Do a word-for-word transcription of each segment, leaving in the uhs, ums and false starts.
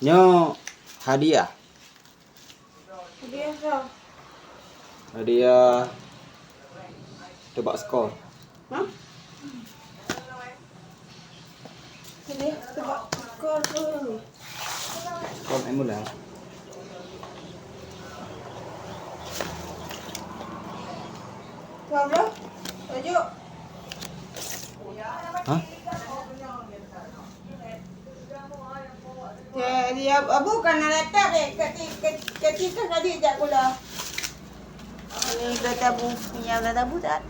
Nyoe hadiah. Hadiah soe? Hadiah teuba skor. Hah? Hadiah teuba skor tu. Skor main bola. Hah? Jadi, ab-, abu kan ada tak deh, kecil, kecil, kecil kan tadi jak gula. Ini udah tabu, ini udah tabu tak?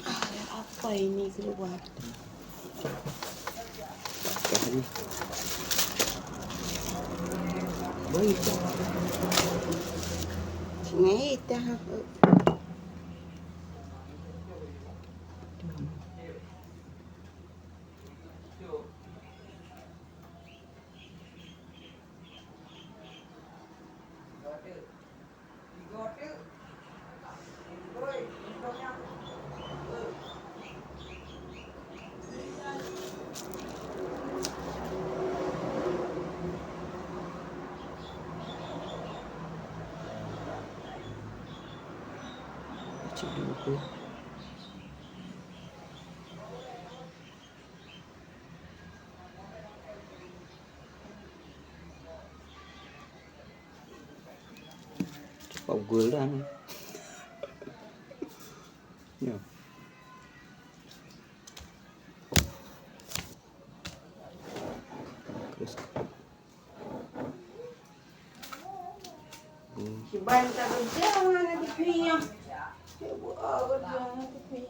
Ada apa ini keluar? Baik. Sini dah. Cepat gol dah ni. Ya. Terus. Hmm. Siban tak kerja mana tepi ya. Cek buat kerja mana tepi.